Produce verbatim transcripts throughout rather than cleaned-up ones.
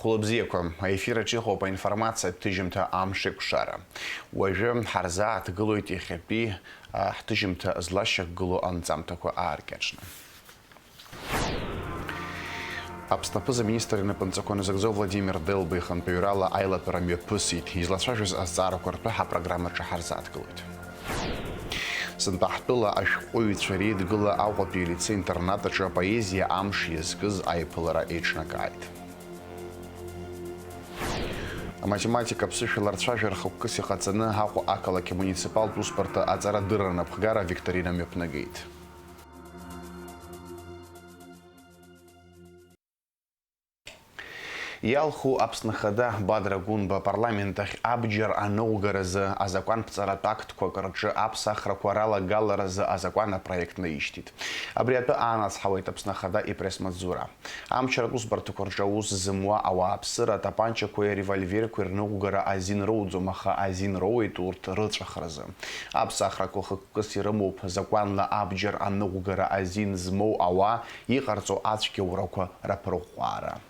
Хәлыбзиақәа, аефир аҿы иҟоуп аинформациатә ҭыжьымҭа Амшеикәшара. Уажәы ҳарзааҭгылоит иахьатәи, а, ҳҭыжьымҭа злашьақәгылоу анҵамҭақәа ааркьаҿны. Аԥсны аԥыза-министр инапынҵақәа назыгӡо Владимир Делба ихантәаҩрала аилатәара мҩаԥысит. Излацәажәоз азҵаарақәа ртәы ҳапрограммаҿы ҳарзааҭгылоит. Сынтәа ҳтәыла ашәҟәыҩҩцәа реидгыла Аҟәатәи алицеи-интернат аҿы апоезиа амш иазкыз аиԥылара еиҿнакааит. Аматематика аԥсышәала рцәажәара хықәкыс иҟаҵаны Аҟәа ақалақь амуниципалтә усбарҭа аҵарадырра напхгара авикторина мҩаԥнагеит. Иалху Аԥсны Ахада Бадра Гәынба апарламент ахь абџьар аныҟәгаразы азакәанԥҵаратә актқәак рҿы аԥсахрақәа ралагаларазы азакәан апроект наишьҭит. Абри атәы аанацҳауеит Аԥсны Ахада ипресс-маҵзура. Амчратә усбарҭақәа рҿы аус зымуа ауааԥсыра атапанчақәеи аревольверқәеи рныҟәгара азин роуӡом, аха азин роуеит урҭ рыҵәахразы. Аԥсахрақәа хықәкыс ирымоуп закәанла абџьар аныҟәгара азин змоу ауаа иҟарҵо ацәгьаурақәа раԥырӷәӷәара.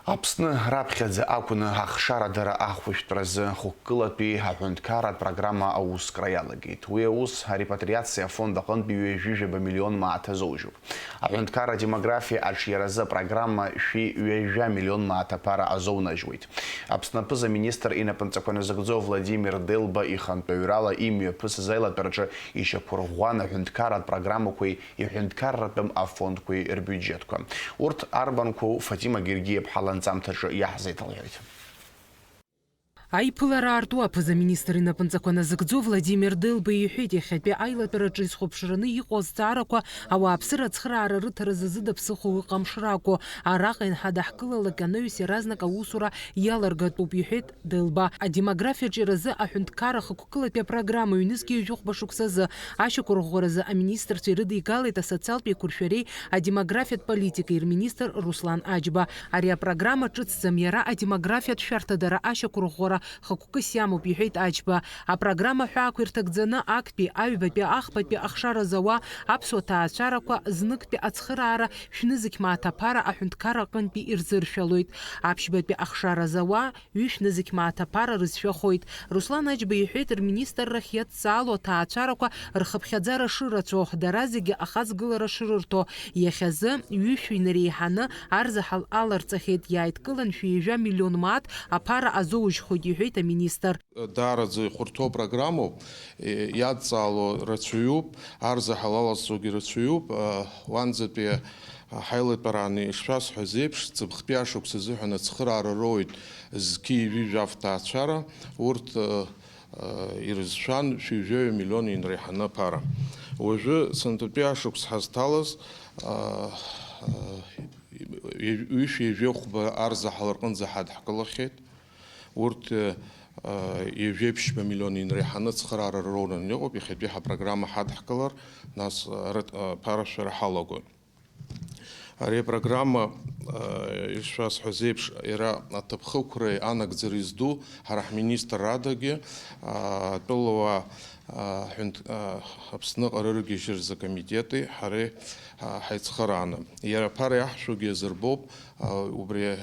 Аԥсны раԥхьаӡа акәны ахшарадара ахәышәтәразы хықәкылатәи аҳәынҭқарратә программа аускра иалагеит. Уи аус арепатриациа афонд аҟынтәи ҩажәижәаба миллион мааҭ азоужьуп. Аҳәынҭқарра адемографиа аҿиаразы апрограмма шәи ҩажәа миллион мааҭ аԥара азоунажьуеит. Аԥсны аԥыза-министр инапынҵақәа назыгӡо Владимир Делба ихантәаҩрала имҩаԥысыз аилатәараҿы ишьақәырӷәӷәан аҳәынҭқарратә программақәеи иҳәынҭқарратәым афондқәеи рбиуџьетқәа. Урҭ арбанқәоу Фатима Гергиаԥҳа ланҵамҭаҿы иаҳзеиҭалҳәоит. Аиԥылара аарту аԥыза-министр инапынҵақәа назыгӡо Владимир Делба иҳәеит, иахьатәи аилатәараҿы изхәаԥшраны иҟоу азҵаарақәа ауааԥсыра ацхыраара рыҭаразы зыда ԥсыхәа ыҟам шракәу, араҟа ианҳадаҳкылалак анаҩс иаразнак аусура иаларгатәуп, иҳәеит Делба. Адемографиа аҿиаразы аҳәынҭқарра хықәкылатәи апрограмма ҩнызқьи ҩажәихәба шықәсазы ашьақәырӷәӷәаразы аминистрцәа ирыдигалеит асоциалтә еиқәыршәареи адемографиатә политикеи рминистр Руслан Аџьба. Ари апрограмма ҿыцӡам, иара адемографиатә шәарҭадара ашьақәырӷәӷәара хықәкыс иамоуп, иҳәеит Аџьба. Апрограмма аҳәаақәа ирҭагӡаны актәи, аҩбатәи, ахԥатәи ахшара зауа аԥсуа ҭаацәарақәа зныктәи ацхыраара шәнызқь мааҭ аԥара аҳәынҭқарра аҟынтәи ирзыршәалоит. Аԥшьбатәи ахшара зауа ҩышә нызқь мааҭ аԥара рызшәахоит. Руслан Аџьба иҳәеит, рминистррахь иадҵаало аҭаацәарақәа рхыԥхьаӡара шырацәоу, дара зегьы ахаҵгылара шрырҭо. Иахьазы ҩышә инареиҳаны арзаҳал аларҵахьеит, иааидкылан шәи ҩажәа миллион мааҭ аԥара азоужьхоит, иҳәеит аминистр. Даараӡа ихәарҭоу программоуп, иадҵаало рацәаҩуп, арзаҳал алазҵогьы рацәаҩуп, уанӡатәи ҳаилатәарааны ишшәасҳәаз еиԥш, ҵыԥхтәи ашықәс азыҳәан ацхыраара роуеит зқьи ҩажәи жәаф ҭаацәара, урҭ ирызшәан шәи жәаҩа миллион инреиҳаны аԥара. Уажәы сынтәатәи ашықәс ҳазҭалаз, ҩышәи ҩажәи хәба арзаҳал рҟынӡа ҳадҳкылахьеит. Урҭ, ҩажәеиԥшьба миллион инреиҳаны ацхыраара роураны иҟоуп, иахьатәи ҳапрограмма ҳадҳкылар, нас, арыт-, аԥарашәара ҳалагоит. Ари апрограмма, ишшәасҳәаз еиԥш, иара аҭыԥхықәреи анагӡареи зду ҳара ҳминистррадагьы, атәылауаа, ҳәынҭ-, Аԥсныҟа рыргьежьыразы акомитети ҳареи ҳаицхырааны. Иара аԥара иаҳшәугьы азырбоуп, убри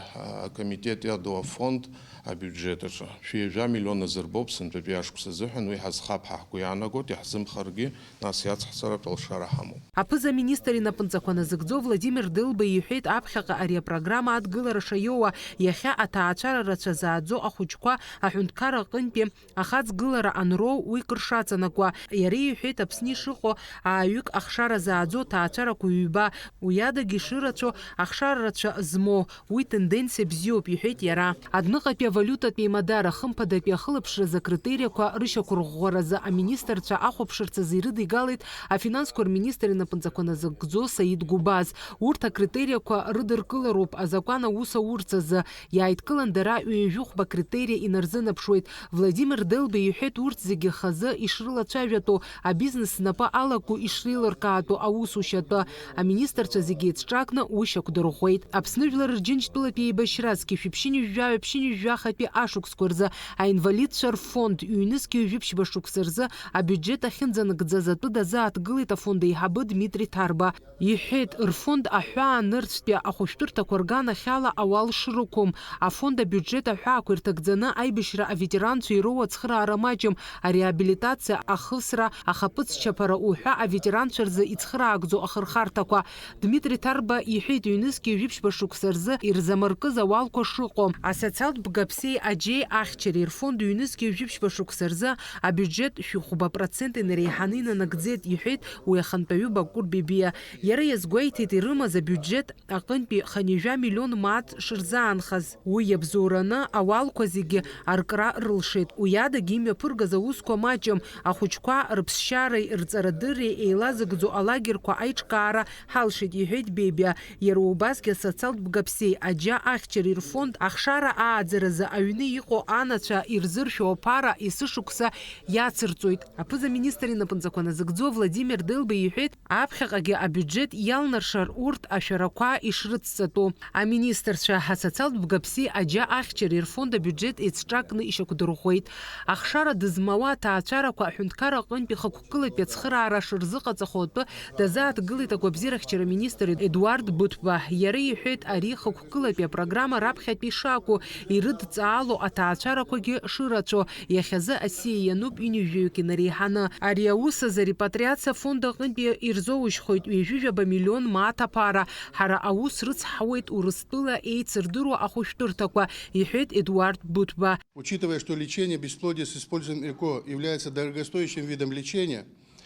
акомитет иаду афонд абиуџьет аҿы. Шәи жәа миллион азырбоуп сынтәатәи ашықәс азыҳәан, уи ҳазхап ҳәа ҳгәы иаанагоит, иаҳзымхаргьы, нас иацҳҵаратә алшара ҳамоуп. Аԥыза-министр инапынҵақәа назыгӡо Владимир Делба иҳәеит, аԥхьаҟа ари апрограмма адгылара шаиоуа, иахьа аҭаацәара рацәа зааӡо ахәыҷқәа аҳәынҭқарра аҟынтәи ахаҵгылара анроу уи кыр шаҵанакуа. Иара иҳәеит, Аԥсны ишыҟоу ааҩык ахшара зааӡо ҭаацәарақәа ҩба, уи адагьы ишырацәоу ахшара рацәа змоу, уи тенденциа бзиоуп, иҳәеит иара. Адәныҟатәи авалиутатә еимадара, хымԥадатәи ахылаԥшразы акритериақәа рышьақәырӷәӷәаразы аминистрцәа ахәаԥшырц азы ирыдигалеит афинансқәа рминистр инапынҵақәа назыгӡо Саид Гәыбаз. Урҭ акритериақәа рыдыркылароуп азакәан аус аурц азы. Иааидкылан дара ҩажәихәба акритериа инарзынаԥшуеит. Владимир Делба иҳәеит, урҭ зегьы хазы ишры- шрылацәажәатәу, абизнес знапы алаку ишреилыркаатәу аусушьа атәы, аминистрцәа зегьы еицҿакны уи шьақәдырӷәӷәеит. Аԥсны Жәлар Рџьынџьтәылатә еибашьра зқьи шәиԥшьынҩажәи жәаф-, ԥшьынҩажәи жәахатәи ашықәсқәа рзы аинвалидцәа рфонд ҩнызқьи жәиԥшьба шықәса рзы абиуџьет ахьынӡанагӡаз атәы дазааҭгылеит афонд еиҳабы Дмитри Ҭарба. Иҳәеит, рфонд аҳәаа нырцәтәи ахәышәтәырҭақәа рганахьала ауал шрықәым, афонд абиуџьет аҳәаақәа ирҭагӡаны аибашьра аветеранцәа ироуа ацхыраара маҷым, ареабилитациа, ахысра, ахаԥыц чаԥара уҳәа аветеранцәа рзы ицхыраагӡоу ахырхарҭақәа. Дмитри Ҭарба иҳәеит, ҩнызқьи жәиԥшьба шықәса рзы ирзамыркыз ауалқәа шыҟоу. Асоциалтә бгаԥсеи аџьеи ахьчареи рфонд ҩнызқьи жәиԥшьба шықәса рзы абиуџьет шәихәба процент инареиҳаны инанагӡеит, иҳәеит уи ахантәаҩы Бакәыр Бебиа. Иара иазгәеиҭеит, ирымаз абиуџьет аҟынтәи хынҩажәа миллион мааҭ шырзаанхаз. Уи иабзоураны ауалқәа зегьы аркра рылшеит. Уи адагьы имҩаԥыргаз аусқәа маҷым, ахәыҷқәа рыԥсшьареи рҵарадырреи еилазыгӡо алагерқәа аиҿкаара ҳалшеит, иҳәеит Бебиа. Иара убасгьы асоциалтә бгаԥсеи аџьа ахьчареи рфонд ахшара ааӡаразы аҩны иҟоу анацәа ирзыршәо аԥара есышықәса иацырҵоит. Аԥыза-министр инапынҵақәа назыгӡо Владимир Делба иҳәеит, аԥхьаҟагьы абиуџьет иалнаршар урҭ ашәарақәа ишрыцҵатәу. Аминистрцәа асоциалтә бгаԥси аџьа ахьчареи рфонд абиуџьет еицҿакны ишьақәдырӷәӷәеит. Ахшара дызмауа аҭаацәарақәа аҳәынҭқарра аҟынтәи хықәкылатәи ацхыраара шырзыҟаҵахо атәы дазааҭгылеит агәабзиарахьчара министр Едуард Быҭәба. Иара иҳәеит, ари хықәкылатәи апрограмма раԥхьатәи шакәу, ирыдҵаало аҭаацәарақәагьы шырацәоу, иахьазы асиа иануп ҩынҩажәаҩык инареиҳаны. Ари аус азы арепатриациа фонд аҟынтәи ирзоужьхоит ҩажәижәаба миллион мааҭ аԥара. Ҳара аус рыцҳауеит Урыстәыла еицырдыруа ахәышәтәырҭақәа, иҳәеит Едуард Быҭәба. Учитывая, что лечение бесплодия с использованием ЭКО является дорогостоящим видом лечения,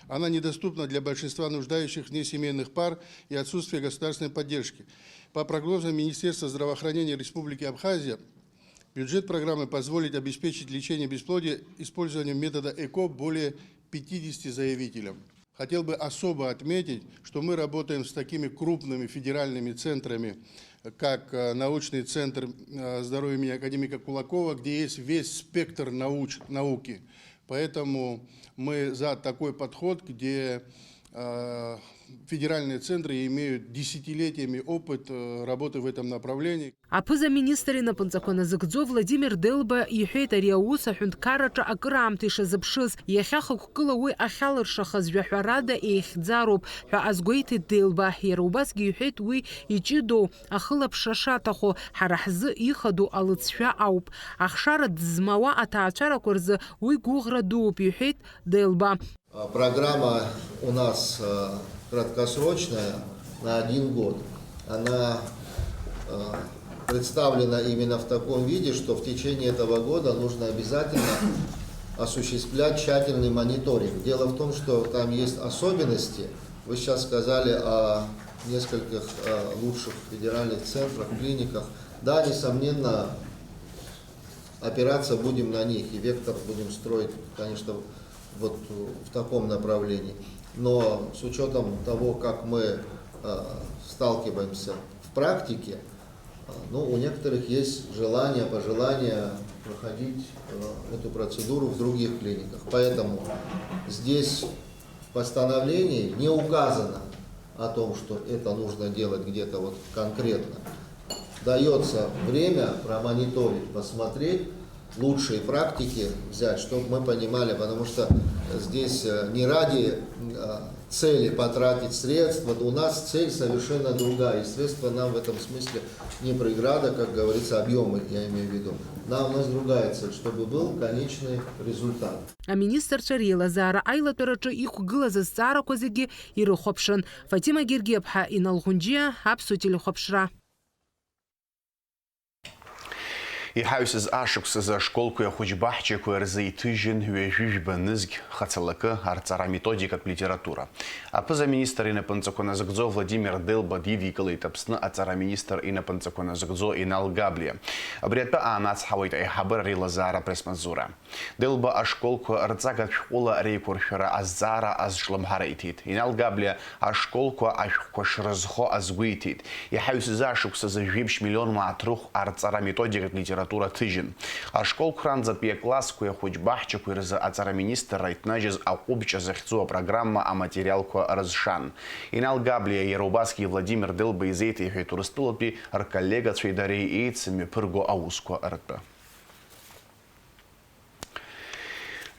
она недоступна для большинства нуждающих внесемейных пар и отсутствия государственной поддержки. По прогнозам Министерства здравоохранения Республики Абхазия, бюджет программы позволит обеспечить лечение бесплодия использованием метода ЭКО более пятидесяти заявителям. Хотел бы особо отметить, что мы работаем с такими крупными федеральными центрами, как, э, научный центр, э, здоровья имени академика Кулакова, где есть весь спектр науч-, науки. Поэтому мы за такой подход, где, э, федеральные центры имеют десятилетиями опыт, э, работы в этом направлении. Аԥыза-министр инапынҵақәа назыгӡо Владимир Делба иҳәеит, ари аус аҳәынҭқарраҿы акыраамҭа ишазыԥшыз, иахьа хықәкыла уи ахьалыршахаз жәаҳәарада еихьӡароуп ҳәа азгәеиҭеит Делба. Иара убасгьы иҳәеит, уи иҷыдоу ахылаԥшра шаҭаху, ҳара ҳзы ихадоу алыҵшәа ауп. Ахшара дызмауа аҭаацәарақәа рзы уи гәыӷра дууп, иҳәеит Делба. А, программа у нас, а, краткосрочная, на один год. Она, а, представлена именно в таком виде, что в течение этого года нужно обязательно осуществлять тщательный мониторинг. Дело в том, что там есть особенности. Вы сейчас сказали о нескольких, а, лучших федеральных центрах, клиниках. Да, несомненно, опираться будем на них, и вектор будем строить, конечно, вот в таком направлении. Но с учётом того, как мы, э, сталкиваемся в практике, э, ну, у некоторых есть желание, пожелание проходить, э, эту процедуру в других клиниках. Поэтому здесь в постановлении не указано о том, что это нужно делать где-то вот конкретно. Даётся время промониторить, посмотреть, лучшие практики взять, чтоб мы понимали, потому что здесь, э, не ради, э, цели потратить средства. Вот у нас цель совершенно другая, и средства нам в этом смысле не преграда, как говорится, объёмы, я имею в виду. Нам, у нас другая цель, чтобы был конечный результат. Аминистрцәа реилазаара аилатәараҿы иқәгылаз азҵаарақәа зегьы ирыхәаԥшын. Фатима Гергиаԥҳа, Инал Ӷәынџьиа, Аԥсуа телехәаԥшра. Иҳаҩсыз ашықәсазы ашколқәеи ахәыҷбаҳчақәеи рзы иҭыжьын ҩажәи жәба нызқь хацалакы арҵара методикатә литература. Аԥыза-министр инапынҵақәа назыгӡо Владимир Делба дидикылеит Аԥсны аҵара министр инапынҵақәа назыгӡо Инал Габлиа. Абри атәы аанацҳауеит аиҳабыра реилазаара апресс-маҵзура. Делба ашколқәа рҵагатә шәҟәыла реиқәыршәара азҵаара азҿлымҳара иҭеит. Инал Габлиа ашколқәа ашәҟәқәа шрызхо азгәеиҭеит. Иҳаҩсыз ашықәсазы жәиԥшь миллион мааҭ рыхә арҵара методикатә литература алитература ҭыжьын. Ашколқәранӡатәи аклассқәеи ахәыҷ баҳчақәеи рзы аҵара аминистрра иҭнажьыз аҟәыбҷа захьӡу апрограмма аматериалқәа рызшан. Инал Габлиа иара убасгьы Владимир Делба изеиҭеиҳәеит Урыстәылатәи рколлегацәеи дареи еицымҩаԥырго аусқәа ртәы.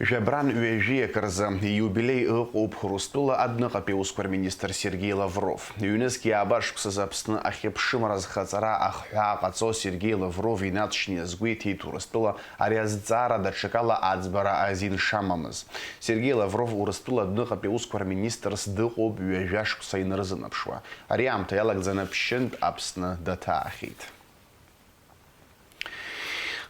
Жәабран ҩажәиак рзы ииубилеи ыҟоуп Урыстәыла адәныҟатәи аусқәа рминистр Сергеи Лавров. Ҩнызқь ааба шықәсазы Аԥсны ахьыԥшымра зхаҵара ахҳәаа ҟаҵо Сергеи Лавров инаҵшьны иазгәеиҭеит Урыстәыла ари азҵаара даҽакала аӡбара азин шамамыз. Сергеи Лавров Урыстәыла адәныҟатәи аусқәа рминистрс дыҟоуп ҩажәа шықәса инарзынаԥшуа. Ари аамҭа иалагӡаны ԥшьынтә Аԥсны даҭаахьеит.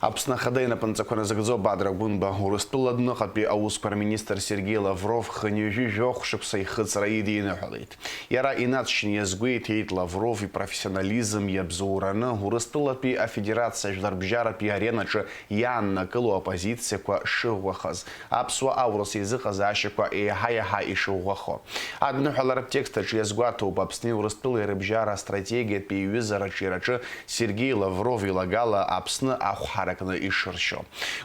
Аԥсны Ахада инапынҵақәа назыгӡо Бадра Гәынба Урыстәыла адәныҟатәи аусқәа рминистр Сергеи Лавров хынҩажәи жәохә шықәса ихыҵра идиныҳәалеит. Иара инаҵшьны иазгәеиҭеит Лавров ипрофессионализм иабзоураны Урыстәылатәи Афедерациа жәларбжьаратәи аренаҿы иааннакыло апозициақәа шыӷәӷәахаз, аԥсуа-аурыс еизыҟазаашьақәа еиҳа-еиҳа ишыӷәӷәахо. Адныҳәаларатә текст аҿы иазгәаҭоуп Аԥсни Урыстәылеи рыбжьара астратегиатә еиҩызараҿиараҿы Сергеи Лавров илагала Аԥсны ахә ҳаракны ишыршьо.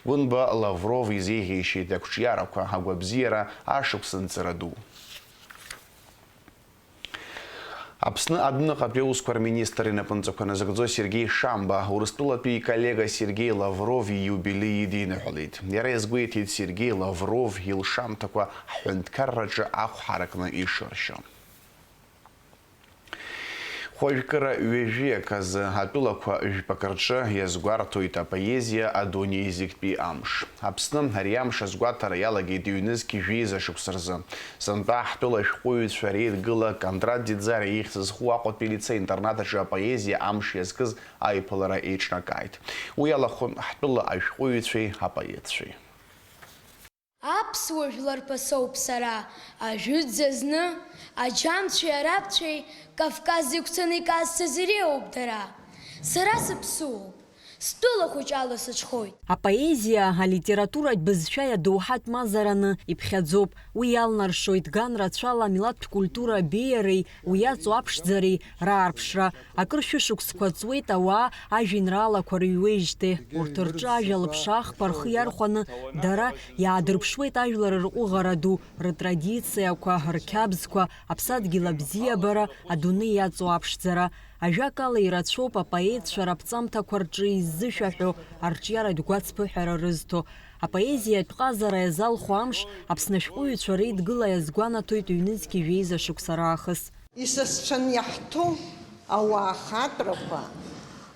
Гәынба Лавров изеиӷьеишьеит ақәҿиарақәа, агәабзиара, ашықәс нҵыра ду. Аԥсны адәныҟатәи аусқәа рминистр инапынҵақәа назыгӡо Сергеи Шамба, Урыстәылатәи иколлега Сергеи Лавров ииубилеи идиныҳәалеит. Иара иазгәеиҭеит Сергеи Лавров илшамҭақәа ҳҳәынҭқарраҿы ахә ҳаракны ишыршьо. Хәажәкыра ҩажәиак азы атәылақәа жәпак рҿы иазгәарҭоит апоезиа адунеи зегьтәи амш. Аԥсны ари амш азгәаҭара иалагеит ҩнызқь жәеиза шықәса рзы. Сынтәа ҳтәыла ашәҟәыҩҩцәа реидгыла Кондрат Диӡариа ихьӡ зху Аҟәатәи алицеи-интернат аҿы апоезиа амш иазкыз аиԥылара еиҿнакааит. Уи алахәын ҳтәыла ашәҟәыҩҩцәеи апоетцәеи. Аԥсуа жәлар ԥасоуп сара, ажәытәӡа зны аџьамцәеи арабцәеи Кавказ иқәцаны иказцаз иреиуоуп дара. Сара сыԥсуоуп, стәыла хәыҷ ала сыҽхоит. Апоезиа, алитературатә бызшәа иадоуҳатә мазараны иԥхьаӡоуп. Уи иалнаршоит ган рацәала амилаҭтә культура абеиареи уи иаҵоу аԥшӡареи раарԥшра. Акыр шәышықәсқәа ҵуеит ауаа ажәеинраалақәа рыҩуеижьҭеи. Урҭ рҿы ажәа лыԥшаахқәа рхы иархәаны дара иаадырԥшуеит ажәлар рҟәыӷара ду, рытрадициақәа, рқьабзқәа, аԥсадгьыл абзиабара, адунеи иаҵоу аԥшӡара. Ажәакала, ирацәоуп апоетцәа раԥҵамҭақәа рҿы иззышәаҳәо арҿиаратә гәацԥыҳәара рызҭо. Апоезиатә ҟазара иазалху амш Аԥсны ашәҟәыҩҩцәа реидгыла иазгәанаҭоит ҩнызқьи жәеиза шықәса раахыс. Исасцәаны иаҳҭо ауаа хатрақәа,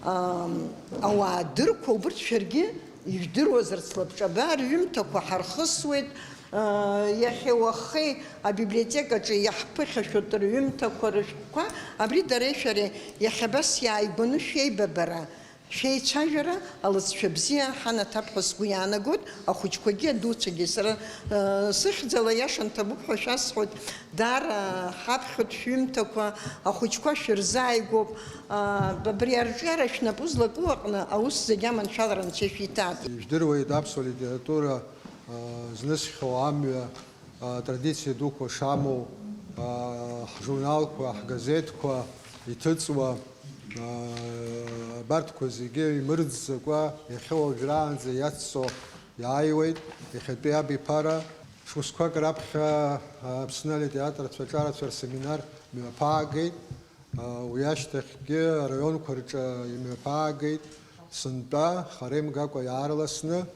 ам, ауаа дырқәа, убырҭ шәаргьы ижәдыруазарц лабҿаба рҩымҭақәа ҳархысуеит, а, иахьеи уахеи абиблиотекаҿы иаҳԥыхьашәоит рҩымҭақәа, рышәҟәқәа, абри дареи шәареи иахьа абас иааигәаны шәеибабара. Шәеицәажәара алҵшәа бзиа ҳанаҭап ҳәа сгәы иаанагоит, ахәыҷқәагьы адуцәагьы. Сара, э, сыхьӡала иаша нҭабуп ҳәа шәасҳәоит. Даара ҳаԥхьоит шәҩымҭақәа, ахәыҷқәа шәырзааигәоуп. А, абри арҿиара шәнапы злаку аҟны аус зегьы аманшәалара анцәа ишәиҭааит. Ижәдыруеит аԥсуа литература, а, знысхьоу амҩа, а, традициа дуқәа шамоу, а, ҳжурналқәа, ҳгазеҭқәа иҭыҵуа, а, абарҭқәа зегьы имырӡӡакәа иахьа уажәраанӡа иаццо иааиуеит. Иахьатәи абиԥара шықәсқәак раԥхьа, а, Аԥсны алитераторцәа аҿарацәа рсеминар мҩаԥаагеит. А, уи ашьҭахьгьы араионқәа рҿы имҩаԥаагеит. Сынтәа, хара имгакәа иаарласны,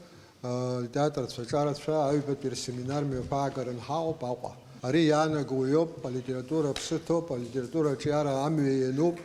алитераторцәа аҿарацәа аҩбатәи рсеминар мҩаԥаагара анҳаҟоуп Аҟәа. Ари иаанаго уиоуп, алитература аԥсы ҭоуп, алитература аҿиара амҩа иануп,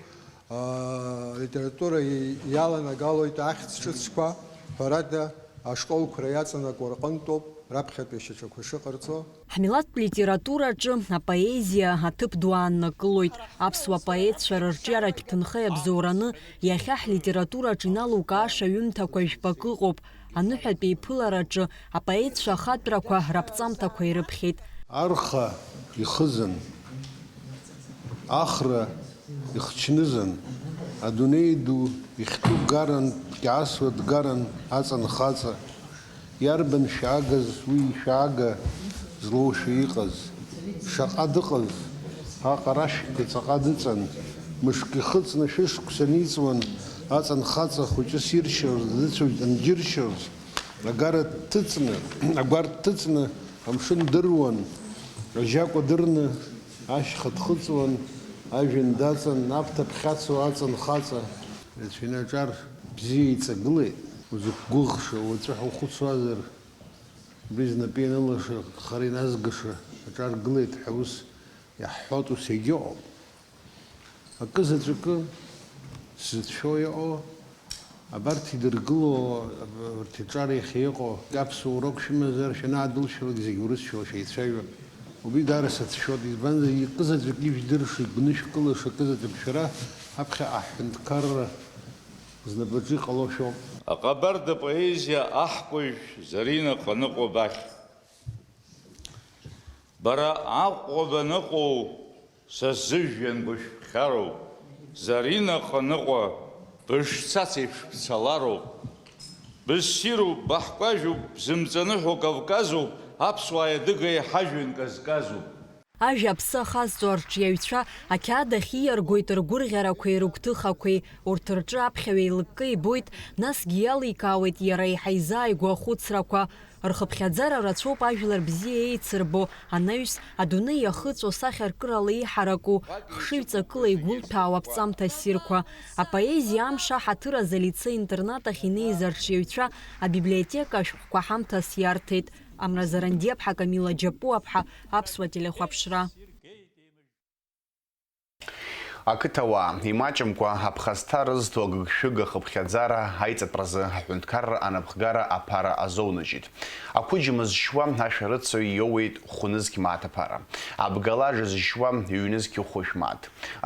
алитература и-, иаланагалоит ахьӡ ҿыцқәа, ҳәарада, ашколқәра иаҵанакуа рҟынтәоуп раԥхьатәи ашьаҿақәа шыҟарҵо. Ҳмилаҭтә литератураҿы апоезиа аҭыԥ ду ааннакылоит. Аԥсуа поетцәа рырҿиаратә ҭынха иабзоураны иахьа ҳлитератураҿы иналукааша ҩымҭақәа жәпакы ыҟоуп. Аныҳәатәи иԥылараҿы апоетцәа ахатәрақәа раԥҵамҭақәа ирыԥхьеит. Арха ихызан, ахра ихчнызан, адунеи ду ихьтәу гаран, дкьаасуа дгаран аҵанхаҵа. Иарбан шәаагаз уи ишәаага злоушәа иҟаз? Шаҟа дыҟаз, аҟарашәқәа ҵаҟа дыҵан, мышк ихыҵны шәышықәса ниҵуан, Аҵанхаҵа хәыҷыс иршьоз, дыцәоит анџьыршьоз, агара дҭыҵны, агәарҭ дҭыҵны, амшын дыруан, ажьакәа дырны, ашьха дхыҵуан, ажәҩан даҵан, аԥҭа ԥхьацо аҵанхаҵа. Рацәаҩны аҿар бзиа иҵагылеит, узықәгәыӷша, уаҵәы ҳаухәыцуазар, убри знапы ианылаша, хара иназгаша аҿар гылеит ҳәа ус иаҳҳәоит, ус егьыҟоуп. Акы заҵәыкы сзыцәшәо иҟоу, абарҭ идыргыло, абарҭ иҿар иахьа иҟоу, аԥсуа урок шәымазар, шәанаадәылшәалак зегь урысшәала шәеицәажәо. Убри даара сацәшәоит, избанзар, икы заҵәык ижәдырша, игәнышәкылаша акы заҵәык шәара ҳаԥхьа аҳәынҭқарра знапаҿы иҟало шәоуп. Аҟабарда поезиа аҳкәажә Зарина Ҟаныҟәа бахь. Бара Аҟәа баныҟоу, са сыжәҩан бышәԥхьароуп. Зарина Ҟаныҟәа, бышцац еиԥш бцалароуп. Быссируп, баҳкәажәуп, бзымҵаныҳәо Кавказуп, аԥсуааи адыгеи ҳажәҩан казказуп. Ажәа аԥсы ахазҵо арҿиаҩцәа ақьаад ахь ииаргоит ргәырӷьарақәеи рыгәҭыхақәеи, урҭ рҿы аԥхьаҩ еилыкка ибоит, насгьы иаликаауеит иара еиҳа изааигәоу ахәыцрақәа. Рхыԥхьаӡара рацәоуп ажәлар бзиа еицырбо, анаҩс, адунеи иахыҵәо сахьаркырала иҳараку, хшыҩҵакыла игәылҭәаау аԥҵамҭа ссирқәа. Апоезиа амш аҳаҭыр азы алицеи-интернат ахь инеиз арҿиаҩцәа абиблиотека ашәҟәқәа ҳамҭас иарҭеит. Амра Зарандиаԥҳа, Камила Џьапуаԥҳа, Аԥсуа телехәаԥшра. Ақыҭауаа, имаҷымкәа аԥхасҭа рызҭо агыгшәыг ахыԥхьаӡара аиҵатәразы аҳәынҭқарра анапхгара аԥара азоунаџьит. Ақәыџьма зшьуа ашәарыцаҩ иоуеит хәнызқь мааҭ аԥара. Абгалаџ зшьуа ҩнызқь хәышә мааҭ.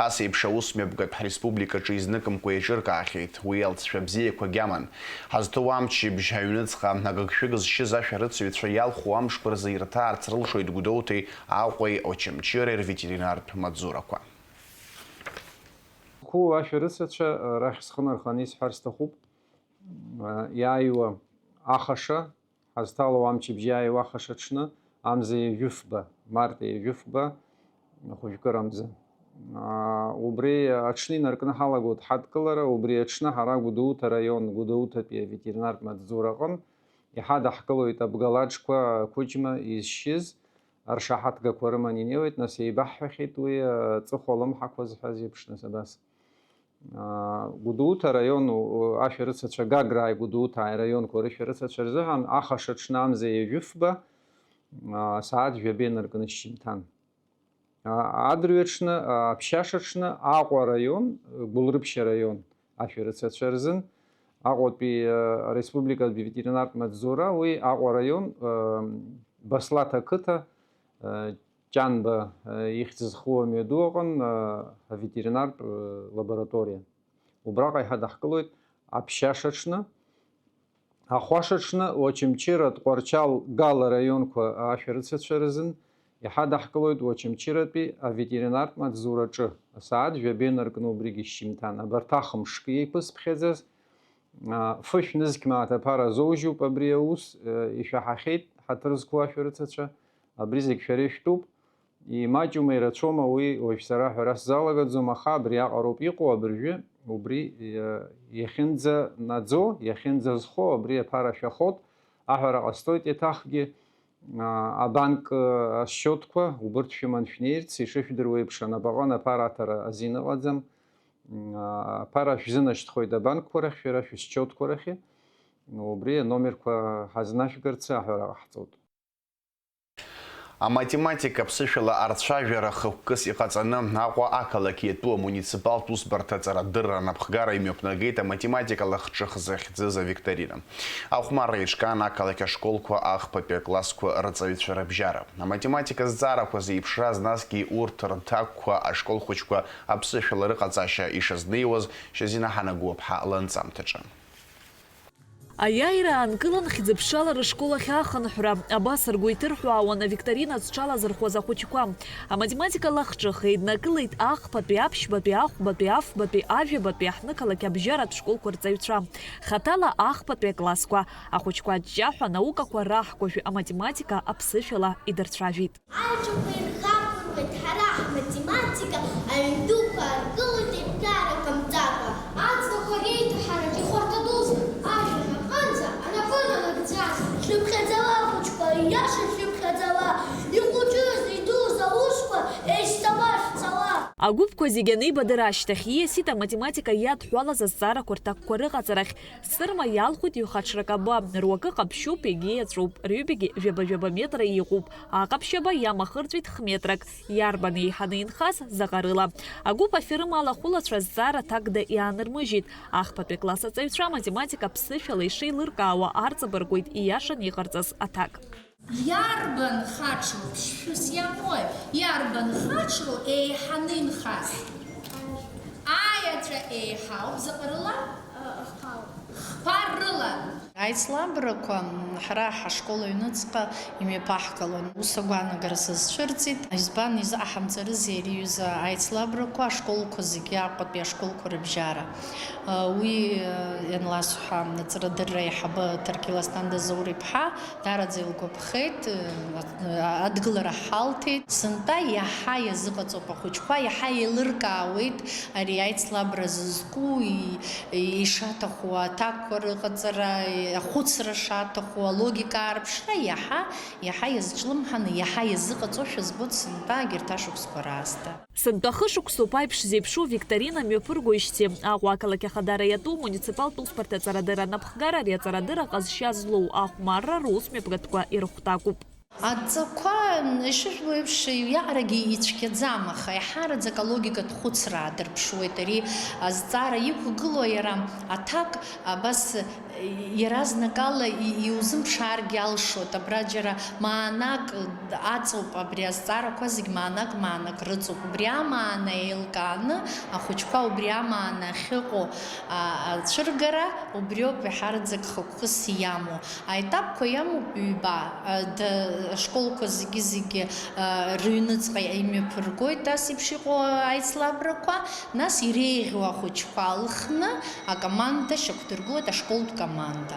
Ас еиԥш аусмҩаԥгатә ҳреспубликаҿы изныкымкәа еиҿыркаахьеит уи алҵшәа бзиақәагь аман. Ҳазҭоу амчыбжь аҩныҵҟа агыгшәыг зшьыз ашәарыцаҩцәа иалху амшқәа рзы ирҭаарц рылшоит Гәдоуҭеи Аҟәеи Очамчыреи рветеринартә маҵзурақәа. Қәу ашәарыцацәа, а, рахь схы нарханы исҳәар сҭахуп. А, иааиуа ахаша, ҳазҭало амчыбжь иааиуа ахаша аҽны, амза ҩажәи фба, март ҩажәи фба, хәыжәкырамза. А, убри аҽны инаркны ҳалагоит ҳадкылара, убри аҽны ҳара Гәдоуҭа араион, Гәдоуҭатәи аветеринартә маҵзураҟын иҳадаҳкылоит абгалаџқәа ақәыџьма изшьыз, аршаҳаҭгақәа рыман инеиуеит, нас еибаҳҳәахьеит уи, аҵыхәа алымҳақәа зҳәаз еиԥш, нас абас. Аа, Гәдоуҭа араион, у-, у-, ашәарыцацәа, Гаграаи Гәдоуҭааи араионқәа рышәарыцацәа рзыҳәан ахаша аҽны амза ҩажәи фба, аа, асааҭ жәаба инаркны шьыжьымҭан. А, адырҩаҽны, а, аԥшьаша аҽны Аҟәа араион, Гәылрыԥшь араион ашәарыцацәа рзын, Аҟәатәи, а, ареспубликатәи ветеринартә маҵзура, уи Аҟәа араион, а, Баслаҭ ақыҭа, а, Ҷанба, а, ихьӡ зху амҩаду аҟын, а, аветеринартә, а, лабораториа. Убраҟа иҳадаҳкылоит аԥшьаша аҽны, ахәаша аҽны, Очамчыра, Тҟәарчал, Гал араионқәа ашәарыцацәа рзын иҳадаҳкылоит Очамчыратәи аветеринартә маҵзураҿы асааҭ жәаба инаркны убригьы шьыжьымҭан. Абарҭ ахымшк еиқәызԥхьаӡаз, а, фышә нызқь мааҭ аԥара азоужьуп абри аус, а, ишәаҳахьеит, ҳаҭыр зқәу ашәарыцацәа, абри зегь шәара ишәтәуп. Имаҷума, ирацәоума, уи уажә сара аҳәара сзалагаӡом, аха абриаҟароуп иҟоу абыржәы, убри, иа-, иахьынӡанаӡо, иахьынӡазхо, абри аԥара шәахоит, аҳәара ҟасҵоит еиҭахгьы, а, абанк, а, асчиотқәа, убырҭ шәыман шәнеирц, ишышәдыруа еиԥш, анапаҟын аԥара аҭара азин ыҟаӡам, м, а, аԥара шәзынашьҭхоит абанкқәа рахь, шәара шәысчиотқәа рахьы, убри аномерқәа ҳазнашәгарцы аҳәара ҟаҳҵоит. Аматематика ԥсышәала арцәажәара хықәкыс иҟаҵаны, Аҟәа ақалақь иатәу амуниципалтә усбарҭа аҵарадырра анапхгара имҩаԥнагеит аматематика лахҿых захьӡыз авикторина. Ахәмарра еиҿкаан ақалақь ашколқәа ахԥатәи аклассқәа рҵаҩцәа рыбжьара. Аматематика зҵаарақәа зеиԥшраз, насгьы урҭ рҭакқәа ашкол хәыҷқәа аԥсышәала рыҟаҵашьа ишазнеиуаз Шьазина Ҳанагәыаԥҳа ланҵамҭаҿы. Аиааира аанкылан, хьӡыԥшала рышкол ахь ахынҳәра. Абас ргәы иҭырҳәаауан авикторина зҽалазырхәуаз ахәыҷқәа. Аматематика лахҿых еиднакылеит ахԥатәи, аԥшьбатәи, ахәбатәи, афбатәи, ажәабатәи аҳҭнықалақь абжьаратә школқәа рҵаҩцәа. Хаҭала ахԥатәи аклассқәа. Ахәыҷқәа аҷҷаҳәа анаукақәа раҳкәажә аматематика аԥсышәала идырцәажәеит. Аиҿақәа ирхаԥыруеит ҳара ҳматематика, аҩн дуқәа аргылоит еиқәшәара ҟамҵакәа. Аҵлақәа реиҭа Агәыԥқәа зегьы анеибадыра ашьҭахь, ииасит аматематика иадҳәалаз азҵаарақәа рҭакқәа рыҟаҵарахь. Сырма иалхәит ҩхаҽрак аба, руакы ҟаԥшьуп, егьи иаҵәоуп, рҩбагьы жәаба-жәаба метра иҟоуп, аҟаԥшьаба иамахырҵәеит х-метрак. Иарбан еиҳаны инхаз, заҟа рыла? Агәыԥ аферым алахәылацәа азҵаара ҭакда иаанырмыжьит. Ахԥатәи класс аҵаҩцәа аматематика ԥсышәала ишеилыркаауа арҵабыргуеит ииашаны иҟарҵаз аҭак. Иарбан хаҿроу ԥшшәыс иаҟои? Иарбан хаҿроу еиҳаны инхаз? Аеҵәа еиҳауп, заҟа рыла? Хԥа рыла. Аицлабрақәа, м, ҳара ҳашкол аҩныҵҟа имҩаԥаҳгалон. Ус агәаанагара сазцәырҵит. Избан изыҟаҳамҵарызеи ари аҩыза аицлабрақәа ашколқәа зегьы, Аҟәатәи ашколқәа рыбжьара? Уи, ианласҳәа, аҵарадырра аиҳабы Ҭаркьыл Асҭанда Заур-иԥҳа даараӡа илгәаԥхеит, адгылара ҳалҭеит. Сынтәа иаҳа иазыҟаҵоуп ахәыҷқәа, иаҳа еилыркаауеит ари аицлабра зызку, и-, ишаҭаху аҭакқәа рыҟаҵара, ахәыцра шаҭаху, алогика аарԥшра, иаҳа, иаҳа иазҿлымҳаны, иаҳа иазыҟаҵошәа збоит сынтәа егьырҭ ашықәсқәа раасҭа. Сынтәа хышықәсоуп аиԥш зеиԥшу викторина мҩаԥыргоижьҭеи. Аҟәа ақалақь ахадара иатәу амуниципалтә усбарҭа аҵарадырра анапхгара ари аҵарадырра ҟазшьа злоу ахәмарра русмҩаԥгатәқәа ирыхәҭакуп. Адҵақәа, ишыжәбо еиԥш, иаҟарагьы ицәгьаӡам, аха еиҳараӡак алогикатә хәыцра аадырԥшуеит. Ари азҵаара иқәгылоу иара аҭак абас Иаразнакала и-, иузымԥшааргьы алшоит, абра џьара маанак аҵоуп, абри азҵаарақәа зегь маанак, маанак рыҵоуп. Убри амаана еилкааны, ахәыҷқәа убри амаана ахьыҟоу, а, ацәыргара, убриоуп иаҳараӡак хықәкыс иамоу. Аетапқәа иамоуп ҩба, а, д-, ашколқәа зегьы-зегьы, а, рыҩныҵҟа имҩаԥыргоит ас еиԥш иҟоу аицлабрақәа, нас иреиӷьу ахәыҷқәа алхны, акоманда шьақәдыргылоит, ашколтә команда.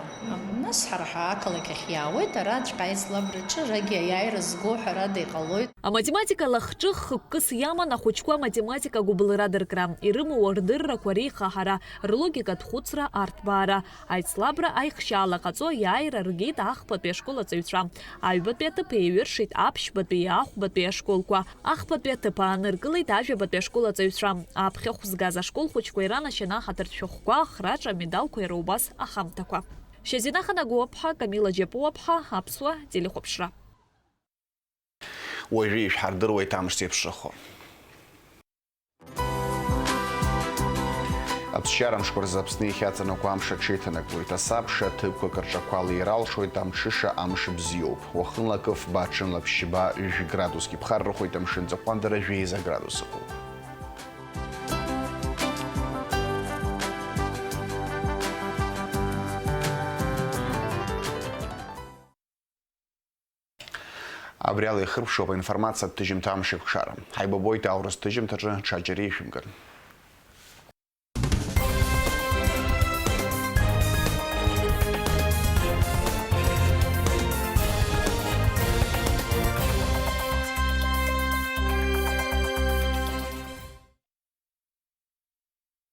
Нас ҳара ҳа-, ақалақь ахь иаауеит, араҵәҟьа аицлабраҿы рагьы аиааира зго ҳәарада иҟалоит. Аматематика лахҿых хықәкыс иаман ахәыҷқәа аматематика гәыбылра дыркра, ирымоу рдыррақәа реихаҳара, рлогикатә хәыцра арҭбаара. Аицлабра аихшьаала ҟаҵо аиааира ргеит ахԥатәи ашкол аҵаҩцәа. Аҩбатәи аҭыԥ еиҩыршеит аԥшьбатәи ахәбатәи ашколқәа. Ахԥатәи аҭыԥ ааныркылеит ажәабатәи ашкол аҵаҩцәа. Аԥхьахә згаз ашкол хәыҷқәа иранашьан аҳаҭыртә шәҟәқәа, ахраҿа, амедалқәа иара убас ахамҭақәа. Шьазина Ханагәаԥҳа, Камила Џьапуаԥҳа, Аԥсуа телехәаԥшра. Уажәы ишәҳардыруеит амш зеиԥшрахо. Аԥсшьара мшқәа рзы Аԥсны иахьаҵанакуа амш аҽеиҭанакуеит. Асабша ҭыԥқәак рҿақәа леира алшоит, амҽыша амш бзиоуп. Уахынла акы фба, ҽынла ԥшьба, ҩажәи градусгьы ԥхаррахоит, амшын ҵыхәтәандара жәеиза градус ыҟоуп. Абри ала ихыркәшоуп аинформациатә ҭыжьымҭа амш еиқәшара. Ҳаибабоит аурыс ҭыжьымҭаҿы, ҽаџьара ишәымган.